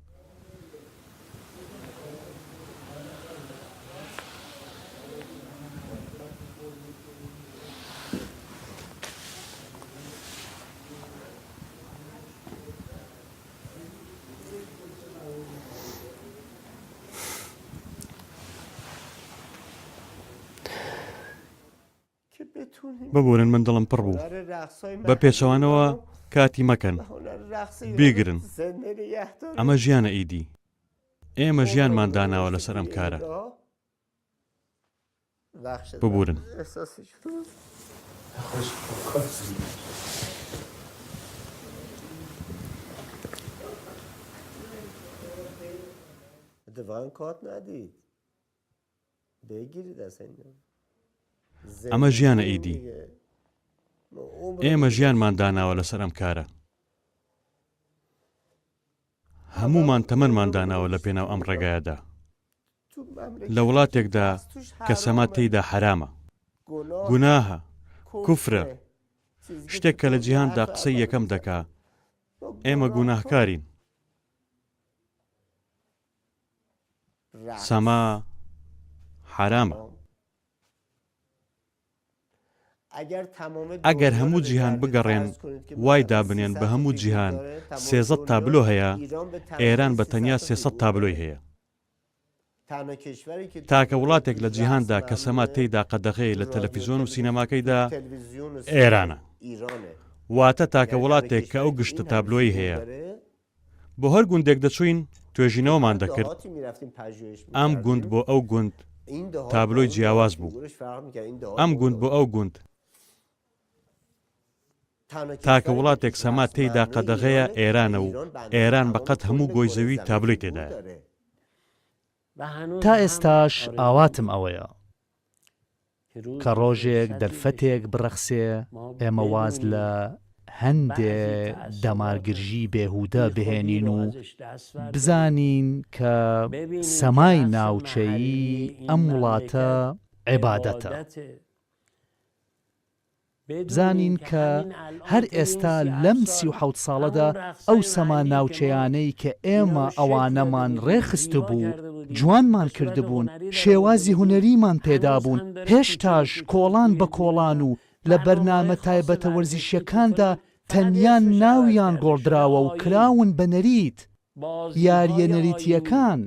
ببورن من دڵم پڕ بوو. بە پێچەوانەوە کاتی مەکەن. بیگرن. ئەمە ژیانە ئیدی. ئێمە ژیانمان داناوە لەسەر ئەم کارە. ببورن. ئەمە ژیانە ئیدی. ئێمە ژیانمان داناوە لەسەر ئەم کارە. هەموومان تەمەنمان داناوە لە پێناو ئەم ڕێگایەدا. لە وڵاتێکدا کە سەما تێیدا حەرامە، گوناهە، کوفرە، شتێک کە لە جیهاندا قسەی یەکەم دەکا، ئێمە گوناهکارین. سەما حەرامە. ئەگەر هەموو جیهان بگەڕێن وای دابنێن بە هەموو جیهان سێزەد تابلۆ هەیە، ئێران بە تەنیا 300 تابلۆی هەیە. تاکە وڵاتێک لە جیهاندا کە سەما تێیدا قەدەغەیە لە تەلەفیزۆن و سینەماکەیدا ئێرانە. واتە تاکە وڵاتێک کە ئەو گشتە تابلۆی هەیە. بۆ هەر گوندێک دەچووین توێژینەوەمان دەکرد، ئەم گوند بۆ ئەو گوند تابلۆی جیاواز بوو، ئەم گوند بۆ ئەو گوند. تاکە وڵاتێک سەما تێیدا قەدەغەیە ئێرانە و ئێران بە قەد هەموو گۆی زەوی تابلۆی تێدایە. تا ئێستاش ئاواتم ئەوەیە. کە ڕۆژێک دەرفەتێک بڕەخسێ ئێمە واز لە هەندێ دەمارگرژی بێهودە بهێنین و بزانین کە سەمای ناوچەیی ئەم وڵاتە عیبادەتە. بزانین کە هەر ئێستا لەم 37 ساڵەدا ئەو سەما ناوچەیانەی کە ئێمە ئەوانەمان ڕێکخستبوو، جوانمان کردبوون، شێوازی هونەریمان پێدابوون، هێشتاش کۆڵان بە کۆڵان و لە بەرنامە تایبەتە وەرزشییەکاندا تەنیا ناویان گۆڕدراوە و کراون بە نەریت، یارییە نەریتییەکان.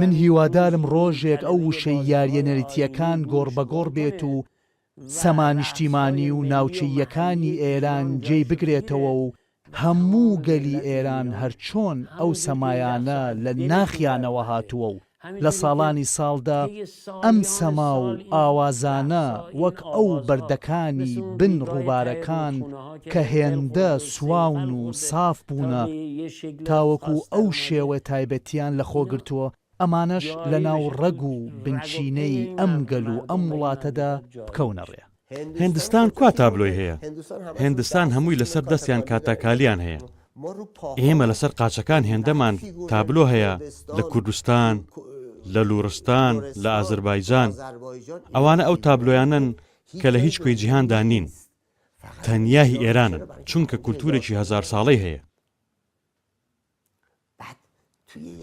من هیوادارم ڕۆژێک ئەو وشەی یارییە نەریتییەکان گۆڕبەگۆڕ بێت و سەما نیشتیمانی و ناوچەییەکانی ئێران جێی بگرێتەوە و هەموو گەلی ئێران هەرچۆن ئەو سەمایانە لە ناخیانەوە هاتووە و لە ساڵانی ساڵدا ئەم سەما و ئاوازانە وەک ئەو بەردەکانی بن ڕووبارەکان کە هێندە سواون و ساف بوونە تاوەکو ئەو شێوە تایبەتیان لە خۆ گرتووە ئەمانەش لە ناو ڕەگ و بنچینەی ئەم گەل و ئەم وڵاتەدا بکەونە ڕێ. هیندستان کوا تابلۆی هەیە؟ هیندستان هەمووی لەسەر دەستیان کاتاکالیان هەیە. ئێمە لەسەر قاچەکان هێندەمان تابلۆ هەیە لە کوردستان، لە لوڕستان، لە ئازربایجان. ئەوانە ئەو تابلۆیانەن کە لە هیچ کوێی جیهاندا نین. تەنیا هی ئێرانن، چونکە کولتوورێکی هەزارساڵەی هەیە.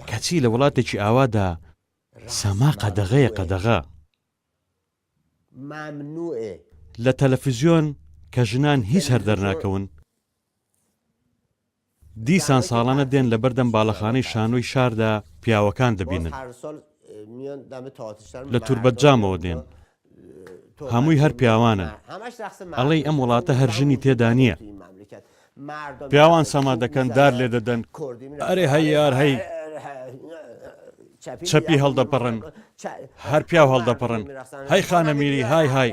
کەچی لە وڵاتێکی ئاوادا سەما قەدەغەیە قەدەغە. لە تەلەفزیۆن کە ژنان هیچ هەر دەرناکەون، دیسان ساڵانە دێن لەبەردەم باڵەخانەی شانۆی شاردا پیاوەکان دەبینن. لە توربەتجامەوە دێن. هەمووی هەر پیاوانن. ئەڵێی ئەم وڵاتە هەر ژنی تێدا نییە. پیاوان سەما دەکەن، دار لێ دەدەن، ئەرێ هەی یار هەی، چەپی هەڵدەپەڕن، هەر پیاو هەڵدەپەڕن، هەی خانەمیری های های.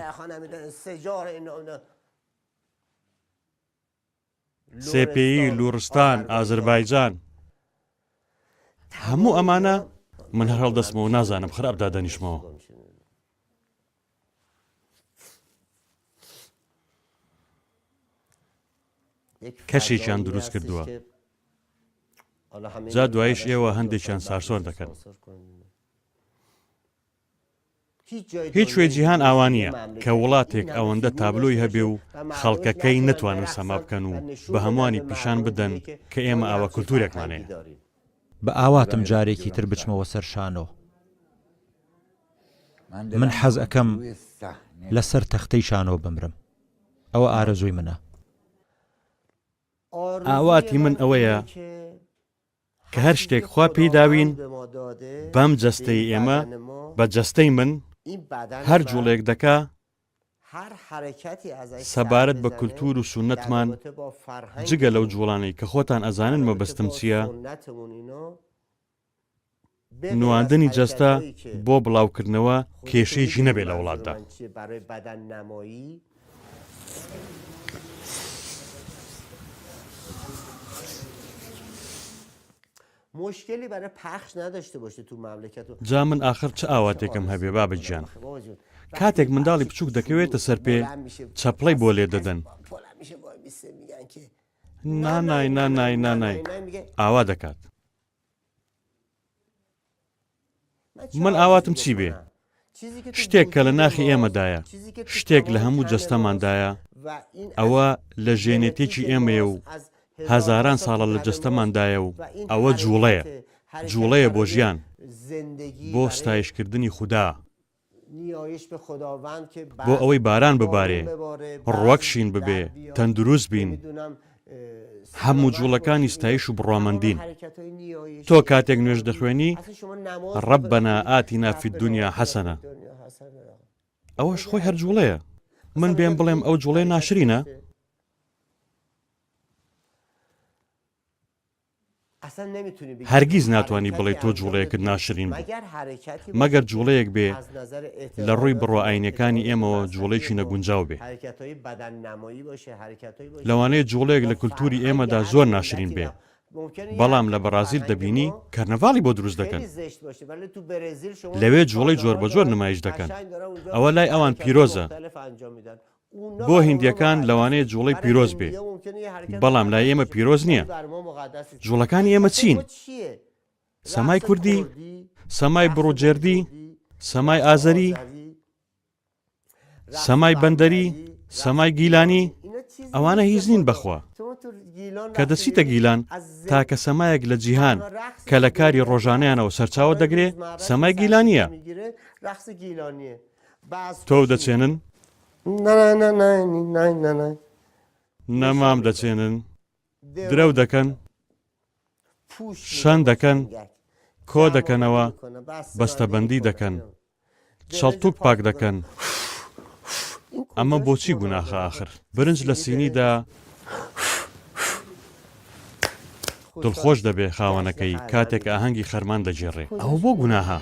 سێپێیی، لوڕستان، ئازربایجان. هەموو ئەمانە من هەر هەڵدەستمەوە نازانم خراپ دادەنیشمەوە. کەشێکیان دروست کردووە جا دوایش ئێوە هەندێکیان سارسۆر دەکەن. هیچ کوێی جیهان ئاوا نییە کە وڵاتێک ئەوەندە تابلۆی هەبێ و خەڵکەکەی نەتوانن سەما بکەن و بە هەمووانی پیشان بدەن کە ئێمە ئاوا کولتوورێکمان هەیە. بە ئاواتم جارێکی تر بچمەوە سەر شانۆ. من حەز ئەکەم لەسەر تەختەی شانۆ بمرم. ئەوە ئارەزووی منە. ئاواتی من ئەوەیە کە هەر شتێک خوا پێی داوین بەم جەستەی ئێمە، بە جەستەی من، هەر جووڵەیەک دەکا. سەبارەت بە کولتوور و سوننەتمان جگە لەو جووڵانەی کە خۆتان ئەزانن مەبەستم چییە، نواندنی جەستە بۆ بڵاوکردنەوە کێشەیەکی نەبێ لە وڵاتدا. جا من ئاخر چ ئاواتێکم هەبێ بابە گیان؟ کاتێک منداڵی بچووک دەکەوێتە سەر پێ چەپڵەی بۆ لێ دەدەن. نانای نانای نانای ئاوا دەکات. من ئاواتم چی بێ؟ شتێک کە لە ناخی ئێمەدایە، شتێک لە هەموو جەستەماندایە، ئەوە لە ژێنێتیکی ئێمەیە و هەزاران ساڵە لە جەستەماندایە و ئەوە جووڵەیە، جووڵەیە بۆ ژیان، بۆ ستایشکردنی خودا. بۆ ئەوەی باران ببارێ، ڕوەک شین ببێ، تەندروست بین، هەموو جوڵەکانی ستایش و بڕوامەندین. تۆ کاتێک نوێژ دەخوێنی، ربنا آتنا فی الدنیا حسنە، ئەوەش خۆی هەر جوڵەیە. من بێم بڵێم ئەو جوڵەیە ناشرینە؟ هەرگیز ناتوانی بڵێی تۆ جوڵەیەکت ناشرین بوو، مەگەر جوڵەیەک بێ لە ڕووی بڕوا ئاینیەکانی ئێمەوە جوڵەیەکی نەگونجاو بێ. لەوانەیە جوڵەیەک لە کولتوری ئێمەدا زۆر ناشرین بێ، بەڵام لە بەڕازیل دەبینی کەرنەڤاڵی بۆ دروست دەکەن. لەوێ جوڵەی جۆربەجۆر نمایش دەکەن. ئەوە لای ئەوان پیرۆزە. بۆ هیندیەکان لەوانەیە جوڵەی پیرۆز بێ، بەڵام لای ئێمە پیرۆز نییە. جوڵەکانی ئێمە چین؟ سەمای کوردی؟ سەمای بڕوجێردی؟ سەمای ئازەری؟ سەمای بەندەری؟ سەمای گیلانی؟ ئەوانە هیچ نین بەخوا. کە دەچیتە گیلان، تاکە سەمایەک لە جیهان کە لە کاری ڕۆژانەیانەوە سەرچاوە دەگرێ، سەمای گیلانییە. تۆو دەچێنن؟ نەمام دەچێنن؟ درەو دەکەن؟ شەن دەکەن؟ کۆ دەکەنەوە؟ بەستەبەندی دەکەن؟ چەڵتوک پاک دەکەن؟ ئەمە بۆچی گوناخە ئاخر؟ برنج لە سینیدا دڵخۆش دەبێ خاوەنەکەی کاتێک ئاهەنگی خەرمان دەگێڕێ. ئەوە بۆ گوناهە؟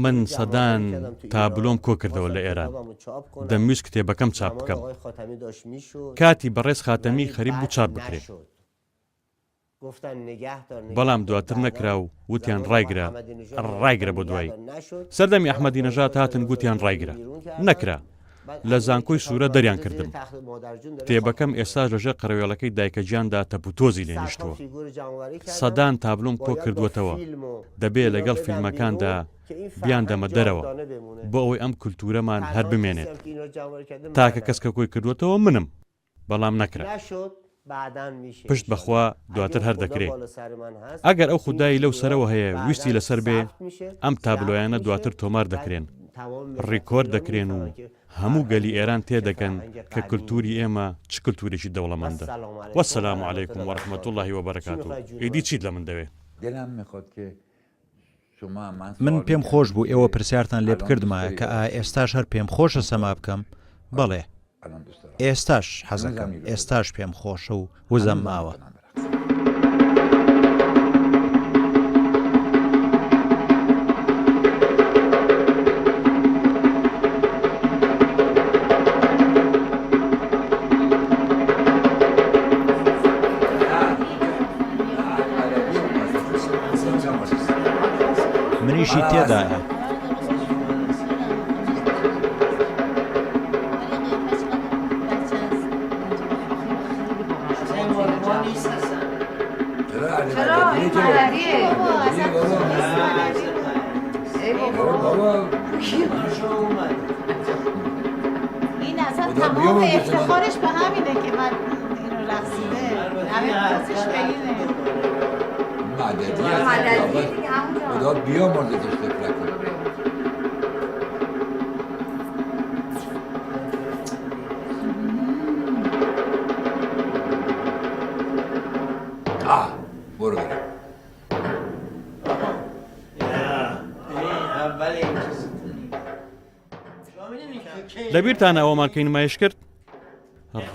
من سەدان تابلۆم کۆکردەوە لە ئێران، دەمویست کتێبەکەم چاپ بکەم. کاتی بەڕێز خاتەمی خەریک بوو چاپ بکرێ. بەڵام دواتر نەکرا و وتیان ڕایگرە، ڕایگرە بۆ دوایی. سەردەمی ئەحمەدی نەژاد هاتن گوتیان ڕایگرە. نەکرا. لە زانکۆی سوورە دەریان کردم. کتێبەکەم ئێستاش لەژێر قەرەوێڵەکەی دایکە گیاندا تەپوتۆزی لێ نیشتووە. سەدان تابلۆم کۆ کردووەتەوە. دەبێ لەگەڵ فیلمەکاندا بیاندەمە دەرەوە بۆ ئەوەی ئەم کولتوورەمان هەر بمێنێت. تاکە کەس کە کۆی کردووەتەوە منم. بەڵام نەکرا. پشت بەخوا دواتر هەر دەکرێ. ئەگەر ئەو خودای لەو سەرەوە هەیە ویستی لەسەر بێ ئەم تابلۆیانە دواتر تۆمار دەکرێن، ڕیکۆرد دەکرێن و هەموو گەلی ئێران تێدەگەن کە کلتوری ئێمە چ کلتورێکی دەوڵەمەندە. والسلام علیکم و رحمە اللە و بەرەکاتو. ئیدی چیت لە من دەوێ؟ من پێم خۆش بوو ئێوە پرسیارتان لێ بکردمایە کە ئایا ئێستاش هەر پێم خۆشە سەما بکەم؟ بەڵێ، ئێستاش حەزەکەم، ئێستاش پێم خۆشە و وزەم ماوە. منیشی تێدایە. این اصلا تمام افتخارش به همینه که من اینو رقصیده همه پوزش به اینه مددی خدا بیامرزتش طفلکو آه برو بریم لەبیرتانە ئەوەمان کەی نمایش کرد؟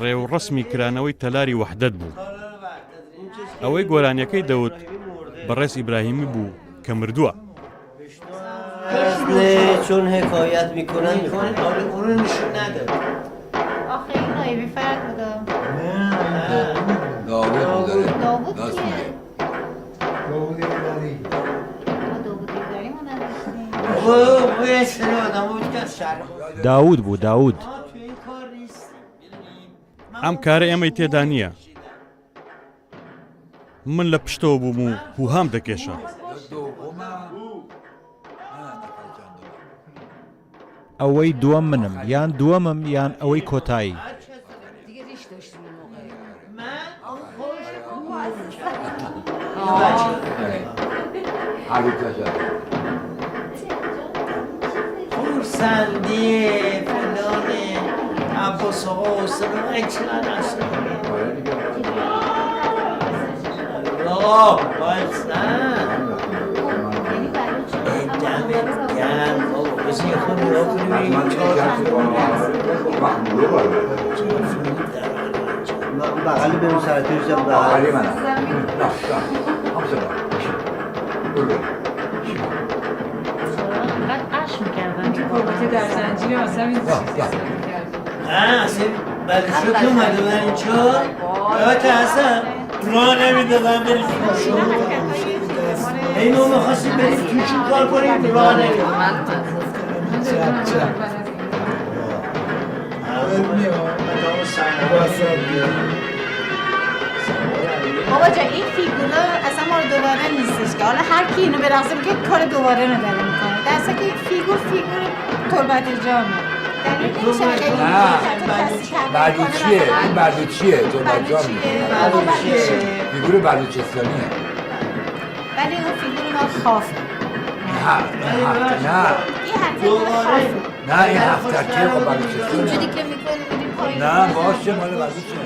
ڕێوڕەسمی کرانەوەی تەلاری وەحدەت بوو. ئەوەی گۆرانیەکەی دەوت بەڕێز ئیبراهیمی بوو کە مردووە. چون حکایت میکنن اونو نشون نداد آخه این نایبی فرد بوده داوود بود داوود راست کیه؟ میگه داوود ایدری ما داوود ایدری ما نداشتیم بابا یه سری آدم بود که از شهر داوود بوو داوود. ما تو این کار نیستیم ئەم کارە ئێمەی تێدا نییە. من لە پشتەوە بووم و هوهام دەکێشا. ئەوەی دووەم منم یان دووەمم یان ئەوەی کۆتایی. خورسندی فلان عباس آقا حسین آقا این چقدر اصلا آقا وایسن دمت گرم بابا بذار یه خود نگاه کنیم ببینیم چهار من بغل به اون سر تو بغل آخری منم نه نه انقدر قش میکردن رابطه در زنجیره مثلا این چیزی نه اصلا بعد شد که اومده بودن اینجا یادت اصلا راه نمیدادن بریم توشون هی ما میخواستیم بریم توشون کار کنیم راه نمیدادن چپ چپ بابا جان این فیگورا اصلا مال دوباره نیستش که حالا هر کی اینو برقصه میگه کار دوباره رو داره میکنه در اصل که فیگور فیگور تربت جامه دلیل نمیشه اگه این نه کسی تغییر کنه بلوچیه مثلا این بلوچیه تربت جام بلوچیه. فیگور بلوچستانیه ولی اون فیگور ما خافه نه نه نه این حرکت مال خافه نه این هفت ترکیه خب بلوچستانه اینجوری که میکنی میری پایین نه باشه مال بلوچه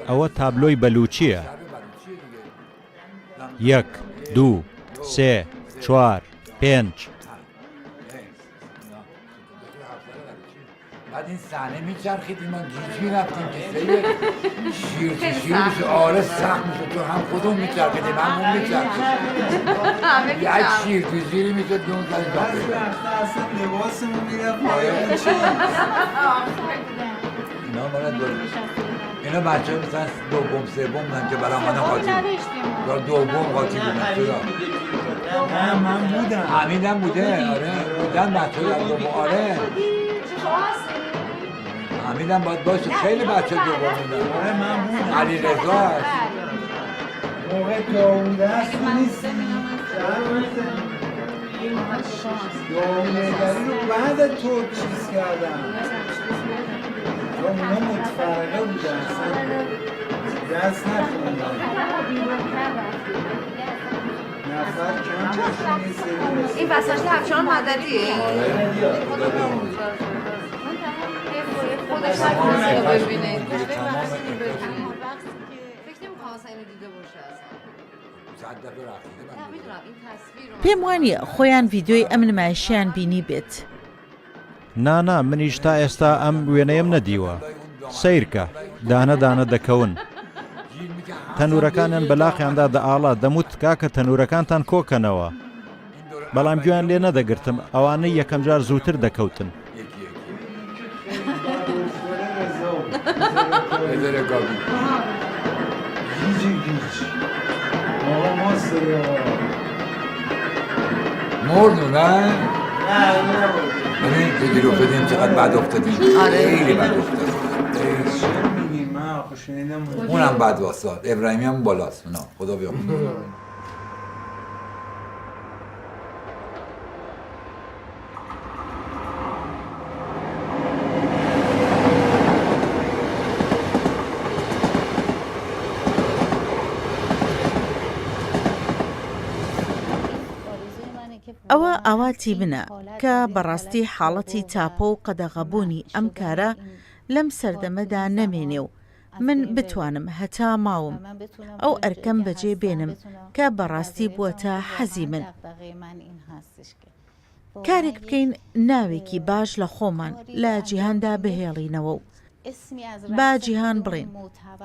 ئەوە تابلۆی بەلوچییە. یەک، دوو، سێ، چوار، پێنج. بعد این صحنه میچرخیدیم ما گیج میرفتیم که سید شیر تو شیر میشه آره سخت میشه تو هم خودمون میچرخیدیم هم اون میچرخید یک شیر تو شیری میشد که اون سر بعضی جا وقتا اصلا لباسمون میرفت پایین اینا مال دو اینا بچه مثلا دوم سوم بودن که برای من قاطی بود. یا دوم قاطی بودن چرا نه من بودم حمیدم بوده آره بودن بچه های دوم آره حمیدم باید باشه خیلی بچه دوم بودن آره من بودم علی رضا هست موقع داوود هست تو نیستی داوود حیدری رو بعد تو چیز کردم چون اونا متفرقه بودن اصلا دست نخوندن نفر کم داشتیم یه سری این وسط همچنان مددیه آره خدا بیامرزه. خودش تمام نتونست اینو عفش ببینه اونجوری، تمام عفش فکر نمی‌کنم اصلا اینو دیده باشه اصلا صد دفعه رقصیده نه من میدونم این تصویر رو پێم وانیە خۆیان ڤیدیۆی ئەم نمایشەیان بینیبێت. نا نا منیش تا ئێستا ئەم وێنەیەم نەدیوە. سەیرکە، دانە دانە دەکەون. تەنورەکانیان بە لاقیاندا دەئاڵا، دەموت کاکە تەنورەکانتان کۆکەنەوە. بەڵام گوێیان لێ نەدەگرتم، ئەوانەی یەکەمجار زووتر دەکەوتن. یکی یکی رضا بود رضا رکابی گیج گیج آقا ما سری آقا مرد نه نه نه ببین که گیر افتادیم چقدر بد افتادیم خیلی بد افتادیم چه میگی من آخه شنیدم اونم بد واساد ابراهیمی هم بالاست نه خدا بیامرزه. ئەوە ئاواتی منە کە بەڕاستی حاڵەتی تاپۆ و قەدەغەبوونی ئەم کارە لەم سەردەمەدا نەمێنێ و من بتوانم هەتا ماوم ئەو ئەرکەم بەجێ بێنم کە بەڕاستی بووەتە حەزی من. کارێک بکەین ناوێکی باش لە خۆمان لە جیهاندا بهێڵینەوە و با جیهان بڵێین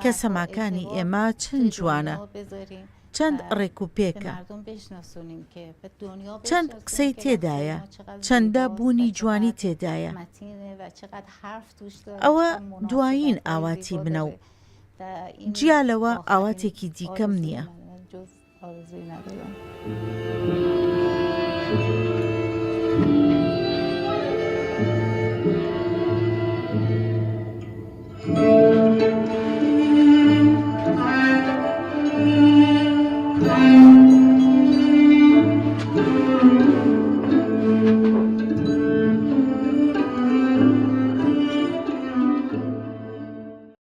کە سەماکانی ئێمە چەند جوانە، چەند ڕێکوپێکە، چەند قسەی تێدایە، چەندە بوونی جوانی تێدایە. ئەوە دوایین ئاواتی منە و جیا لەوە ئاواتێکی دیکەم نییە.